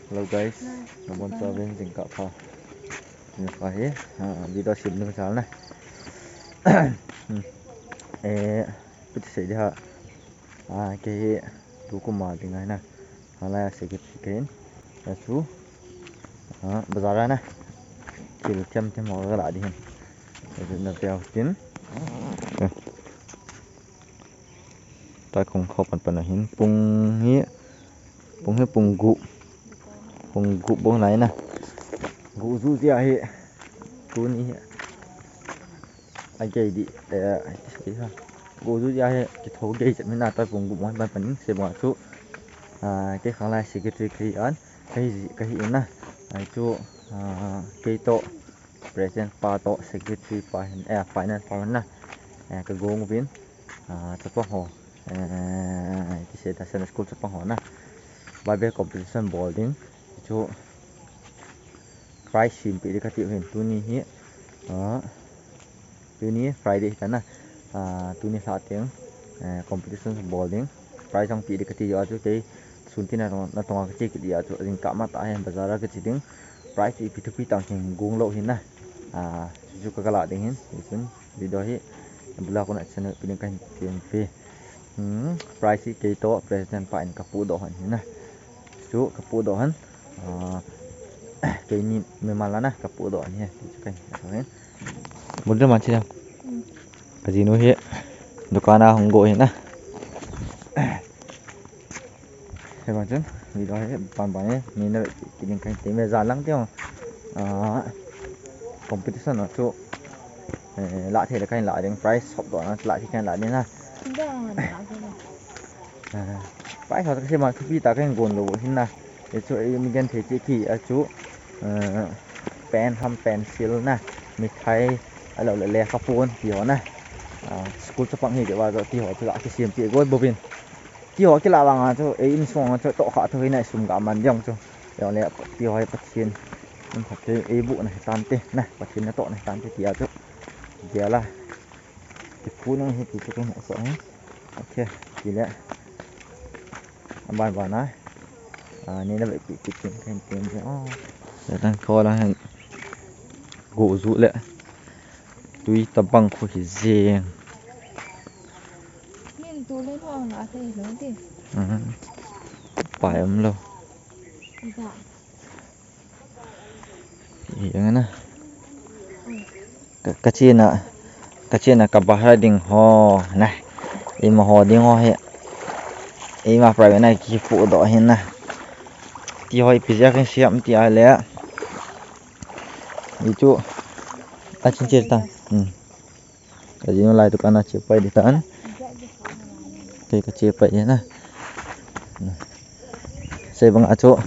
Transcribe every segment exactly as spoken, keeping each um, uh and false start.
Hello guys, nabonchauvin jingkah pha. Jingkah pha hi, ah, video sem ding jal na. Hmm. Eh, ipi ti sei ding ham. Ah, kei hi tukum a ding ahi na. Khanglai a secretary kahin. Achu, ah, bazar a na, thil themthem ho kalah ding ahin. Achu na veu tin. Eh. Tua kahung kho panpan ahin. Pung hi, pung hi pung gup. Pung gup bou nai na. Gup juh jeh ahi. Tuni hi. Agei ding, eh, iti sei ham. Gup juh jeh ahi, kitho gei chet min a tua pung gup mo hi panpan in sei bang a chu. Ah, kei khanglai secretary kahi in, kahi, kahi in na. Ahi chu, ah, kei toh, president pa toh, secretary pa hin, eh, finance pa hin na. Eh, kagong uvin, ah, chapang ho. Eh, iti sei ta Sunday school chapang ho na. Bible competition bol ding. Chu prize sempeh ding kati u ahin tuni hi. Ah, tuni Friday hi ta na. Ah, tuni lha teng, eh, competition bol ding. Prize jong pe ding kati u ahi chu kei sun tin natong, natong a kache kit ding ahi chu. Jingkah matah hi bazar a kache ding. Prize ipi thupi tah jong kigong lou ahin na. Ah, chu chu ka, kalah ding ahin. Hichun video hi abul a kona channel pi ding kahin tempi. Hmm, prize hi kei toh president pa in kapohdoh hon ahi na. Chu kapohdoh hon. Ah, keini mimal a na kapohdoh hon ahi. Chu kahin, kahin. Bul ding ma chi na. Hmm. Kajinu hi dukan a hung go ahi na. Hibang chun, video hi, ban ban hi, neina ve kit ding kahin temme jan lang teng. Ah, competition a chu, eh, lah thei le kahin lah ding, prize sop doh na, lah thei kahin lah ding na. Ah, prize ho kasei ma thupi tah kahin gon lou ahin na. Hichu eimi genthei cheh kiti a chu, eh, pen ham pencil na, mithai, ahilou le lekha pon ti ho na. Ah, school chapang hi kei va chu ti ho chu lah kisempeh goi bouvin. Ti ho kilah vang a chu, ei insung a chu tohkhah thou hi na, sum ga man ding chu. Ahilou le ti ho hi Pathen in phatthei eiboh na hitante na, Pathen natoh na hitante ti a chu. Gel a. Kiphut nung hi ti chu kahin hetsah hi. Ok, ti le. Aban ban a. Ah, neina ve kit, kit, kit, kahin tem je. Oh. Letang kho lang hin. Gup juh le. Tui tabang khu hi jeng. Min tu le ho nga thei lou ti. Mhm. Pai umlou. Ija. Hi ang na. Ka, kachena, kachena kabahar ding ho na. Ima ho ding ho hi. Ima private na kipohdoh ahi na. Ti ho ipi jeh a kahin sei ham ti a le. Hichu. Achin che ta. Hmm. Kajinu lai dukan a che pai ding tan. Kei kache pai ding na. Sei bang a chu.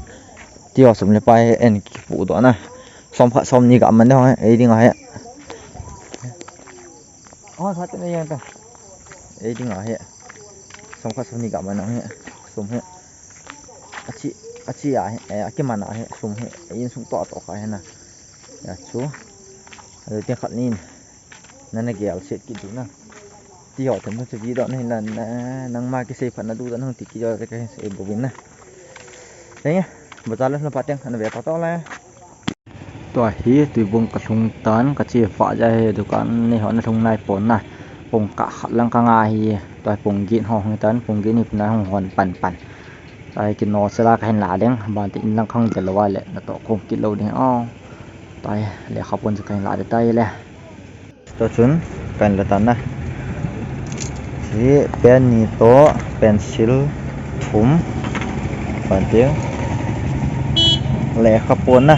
Ti ho sum le pai hi eikipohdoh na. Som khat som ni ga man ding ho, ei ding ahi. Oh, khat nei yang ta. Ei ding ahi. Som khat som ni ga man ding ahi. Sum hi. Achi, achi ahi. Eh, akiman ahi. Sum hi. Ei insung toh toh kha ahi na. Achu. Ati khat nin. Nana gel set kit diu na. Ti ho them chu video na hin la na, nangma kisei phat na du dan hung ti kit jo kahin sei bouvin na. Tenge, bazar la lhung phat teng ana ve pha tau le. Tua hi Tuibong kalhung tan, kache phat jeh hi dukan nei ho na lhung nai pon na. Pung kah khat lang kanga hi, tua pung get ho hung tan, pung get ni puna hung hon pan pan. Tua hi kino sela kahin la ding, ban ti in lang khang tel lou a le, natoh khom kit lou ding. Oh. Tua hi lekha pon chu kahin la ding tai le. Tua chun kahin la tan na. Hiche pen ni toh pencil thum. Ban teng lekha pon na.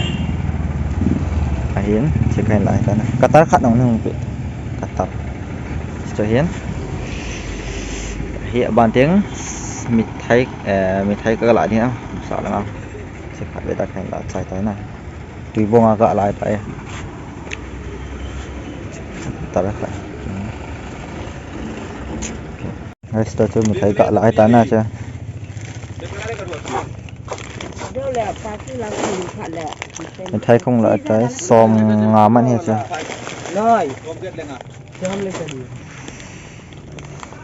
Ahin, hiche kahin la tan na. Cutter khat nong nung pe. Cutter. Hiche hin. Hi ban teng mithai, eh, mithai kalah ding a. Sa lang a. Hiche khat beh ta kahin la chai tai na. Tuibong a kalah tai. Tara kha. Guys, tua chu mithai kalah tai na chu. Mithai kahung lah tai, som nga man hi chu. Tua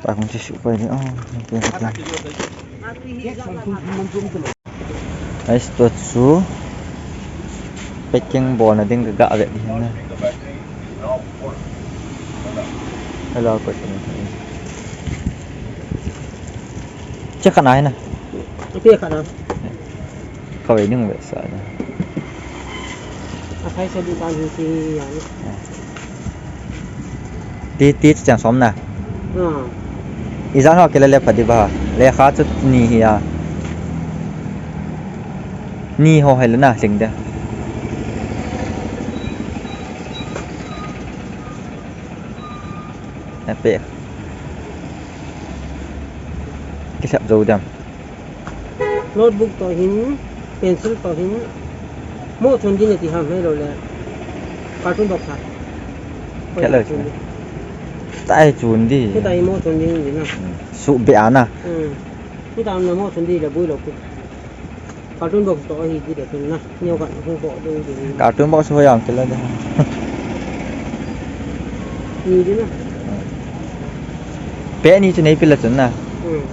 kahung che suh pai ding. Oh, okay, okay. Guys, tua chu packing bolna ding ka ga vet ding na. Hello, ko. Che khat na hi na. Che khat na. Ka ve ding ve sa na. A khai se dukan hi si yang. Ti, ti chu chang som na. Hmm. Ijat ho kila le pha di ba. Lekha chu ni hi a. Ni ho hai le na, lhing de. Na pe. Ki sap zo dam. Notebook toh hin, pencil toh hin, mo chun din ti ham hei lo le. Carton box ha. Kya lo chun. Tai chun di. Ki tai mo chun din din na. Su be ana. Hmm. Ki tai mo chun di le bui lo ki. Carton box toh hi di de chun na. Neo kan hung ko din din. Carton box ho yang kila de. Ni din na. Pe ni chu nei pila chun na. Hmm.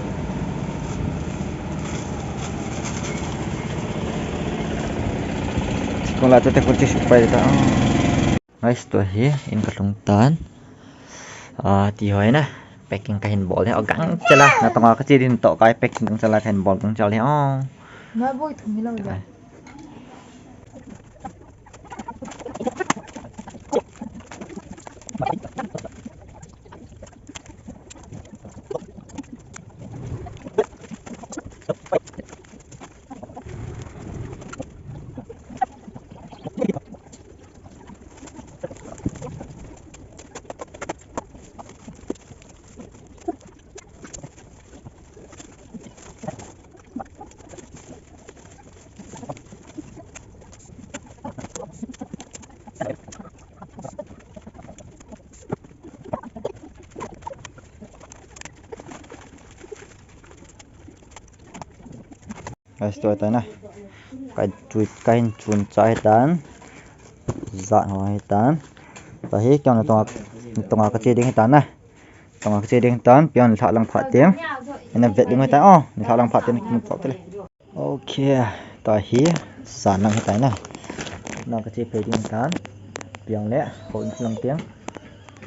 Kong la chu te ko chi su pai ta. Guys, tua hi in ka lhung tan. Ah, ti hoi na. Packing ka hin bol hi. O gang chala. Na tonga ka chi din toh kai packing gang chala ka hin bol gang chala hi. Oh. Na boi thum hi lo ja. Guys, tua hi tan na. Ka chu, ka hin chun cha hi tan. Jat ho hi tan. Tua hi kya na tonga, tonga ka che ding hi tan na. Tonga ka che ding tan. Piang lha lang pha teng. Ina vet ding hi tan. Oh, lha lang pha teng kin chok te le. Okay, tua hi san lang hi tan na. Tonga ka che pe ding tan. Piang le ho in lang teng.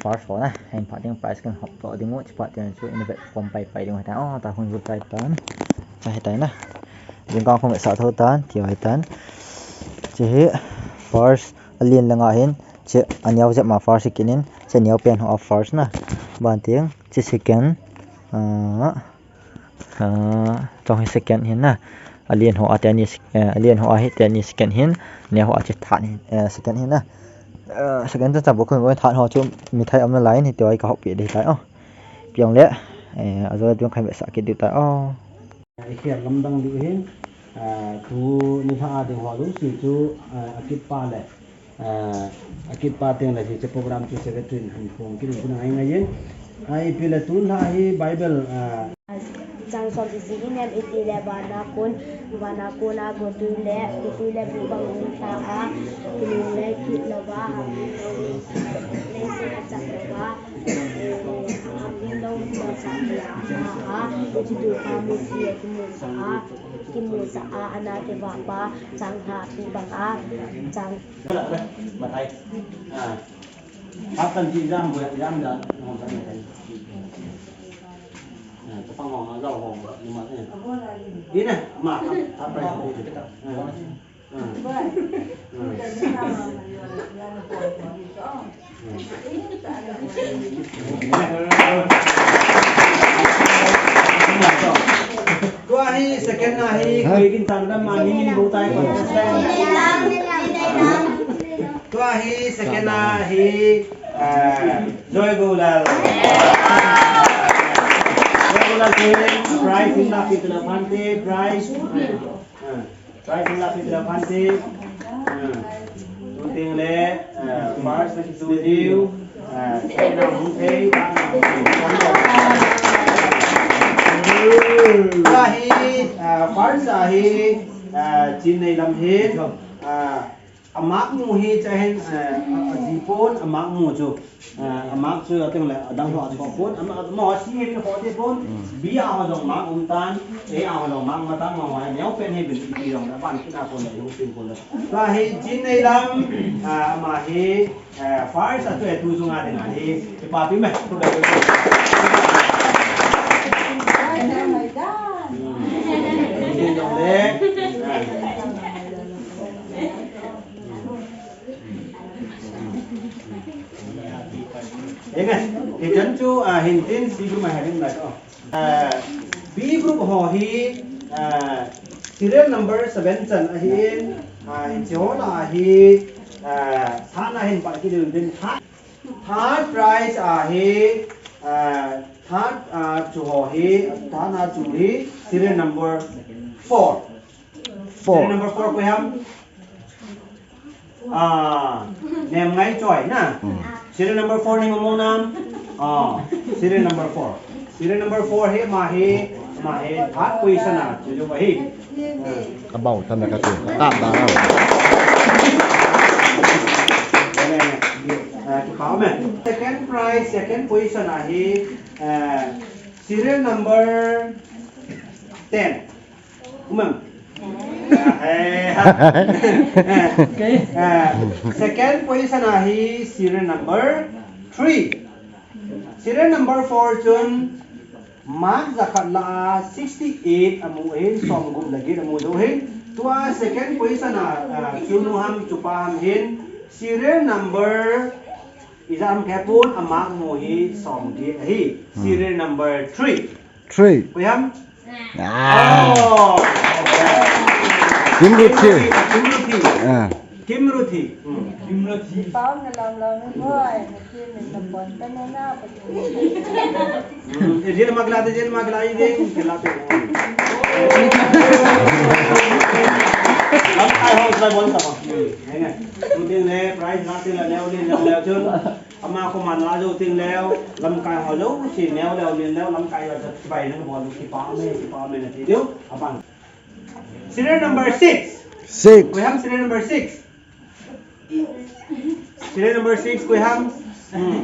First ho na, hin phat ding prize kan hop to ding u, chi phat ding chu in vet kom pai pai ding u hi tan. Oh, ta hun zu tai tan. Cha hi tan na. Jing ka khom sa tho tan, ti hi tan. Chi hi first a lien langa hin, chi a neo jep ma first second in, chi a neo pen ho a first na. Ban teng, chi second. Ah, Ah, chong hi second hin na. A lien ho a te ani sec-, eh, a lien ho a hi te ani second hin. Neo ho a chi than hin, eh, second hin na. Eh, second ta cha bo khun bo than ho chu mi thai am na lai ni te ai ka hop pi de tai. Oh. Piang le. Eh, a zo piang khai me sa ki du tai. Oh. I khel lamdang du hin. Ah, tu ni tha a ding ho lu si chu, ah, a kit pa le. Ah, a kit pa teng le hiche program chu secretary in hung phong kit in ngai ngai in. Ai pi le tun la hi Bible, ah. Chang som isi inem iti le vana kon, vana kon a gotui le, gotui le bu bang un ta a, kilung le kit lo va, le se a chak lo va, eh, a pi lo lo sa a, a, a, a, kimu sa a, kimu sa a, ana ke va pa, chang ha pi bang a, chang Tua hi second na hi, koi kin tang dam ma ni ni bo tai ko. Tua hi second na hi, ah, Joy Golal. Joy Golal hi prize in la pi tu la phante, prize. Ah. Prize in la pi tu la phante. Ah. Tu ting le, ah, first na ki tu diu. Ah, second na hung thei. Tua hi, ah, first a hi, ah, Chin Nei Lam hin. Ah, Amark mu hi chahin, eh, a, aji pon, amark mu chu. Eh, amark chu ateng le, adang ho aji pon, ama, ama ho si hi ho de pon, B a ho jong mark um tan, A a ho jong mark um tan, ama ho neo pen hi bin ipi jong, aban kit a pon le, hu pin pon le. Tua hi Chin Neilam, ah, ama hi, eh, first a tu e tu sunga ding hi, kipapi me, tu be tu. Hmm. Chin jong le, eh. Enge, hitan chu, ah, hintin C group a heading lai ko. Ah, B group ho hi, ah, serial number seven chan ahin, ah, hiche ho lah a hi, ah, third a hin pat kit ding tin third, third prize a hi, ah, third, ah, chu ho hi, third a chu hi, serial number four. Four. Serial number four koi ham? Ah, Nemngaichoi na. Hmm. Serial number four ni mo nam. Ah, serial number four. Serial number four hi ama hi, ama hi third position a chu jo hi. Abau tan ka ti. Ta ta. Ah, kipa me. Second prize, second position a hi, ah, serial number ten. Umam. Eh, eh, second position a hi serial number three. Serial number four chun mark jakhat lah a sixty-eight amu hin, somgup le get amu jo hin. Tua second position a, ah, chu nu ham chu pa ham hin serial number ijat ham khe pon, amark mu hi somget ahi. Hmm. Serial number three. Three. Koi ham? Ah. Oh. Kimruthi. Kimruthi. Ah. Kimruthi. Hmm. Kimruthi. Pau na lam lam ni boy. Na kim na pon ta na na. Hmm. Eh, jil magla de, jil magla de, jil magla de. Lamkai ho sa bol ta. Hmm. Henge. Tu tin le prize la tin la leo, leo, leo, leo chun. Ama ko man la jo ting leo, lamkai ho jo, si neo leo, nin leo, lamkai ho jo, kibai nang bol, kipa me, kipa me na ti leo, abang. Serial number six. Six. Koi ham serial number six? Serial number six, koi ham? Hmm.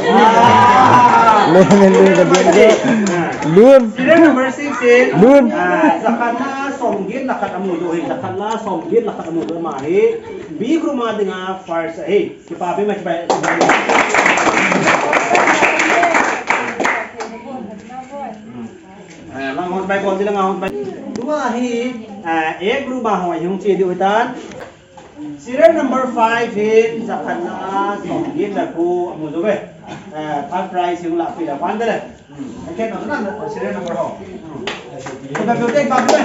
Ah. Lun, lun, lun, lun, lun. Lun. Serial number six in, lun. Ah, jakhat la somget le khat amu jo hi, jakhat la somget le khat amu jo ma hi. B group a dinga first ahi. Kipapi ma kipai. Ah, lang hon pai kon lang hon pai. Tua hi, ah, A group a ho hung chi diu tan. Serial number five hin jakhat la somget le ko amu jo ve. Ah, third prize hung la pi la pan de le. Hmm. Ai, ken na, na, na, serial number ho. Hmm. Ko ba ko te ba ko.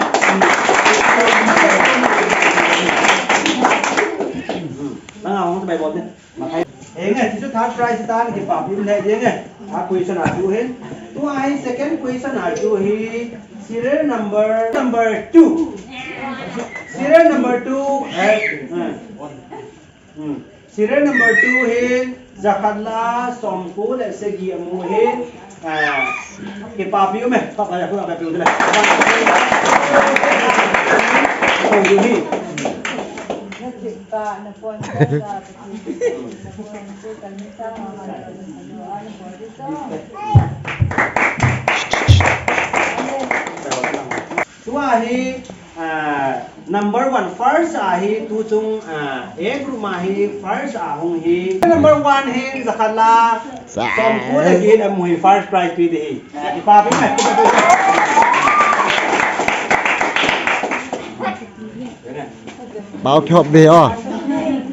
Hmm. Lang hon pai kon de. Henge, hichu third prize tan kipapi le henge. A question a chu hin. Tua hi second question a chu hi serial number, number two. Serial number two. Eh, eh. Hmm. Serial number two hin jakhat la somko le sagi amu hin. Ah, kipapi ume, papa ya ko ba pi le. Tua hi, ah, number one, first a hi, tu chung, ah, A group a hi, first a hung hi. Number one hi, jakhat la, sa- somko le get amu hi, first prize pi di hi. Ah, kipapi me. Pau kihop di, oh.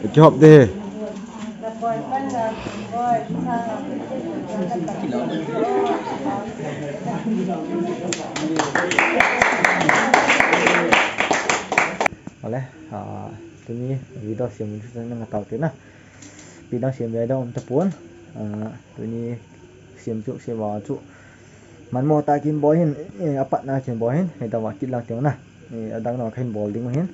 Kihop di. Ale, ah, tuni video sem chu nang tau te na. Pi dang sem ve dang um tapon. Ah, tuni sem chu sem a chu. Manmo tah kin bol hin, eh, apatna kin bol hin, hita va kit lang teng na. Eh, adang na khin bol ding hin.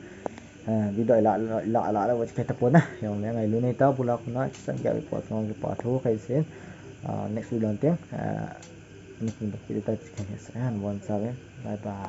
Eh, video la, la, la, la, la, wa kit tapon na. Jong le ngailu nei ta, bula kuna, chisan kya report ngong report ho kai sen. Ah, next video teng. Ah, ni kin ta kit ta chikan he sa han bon sa ve. Bye bye.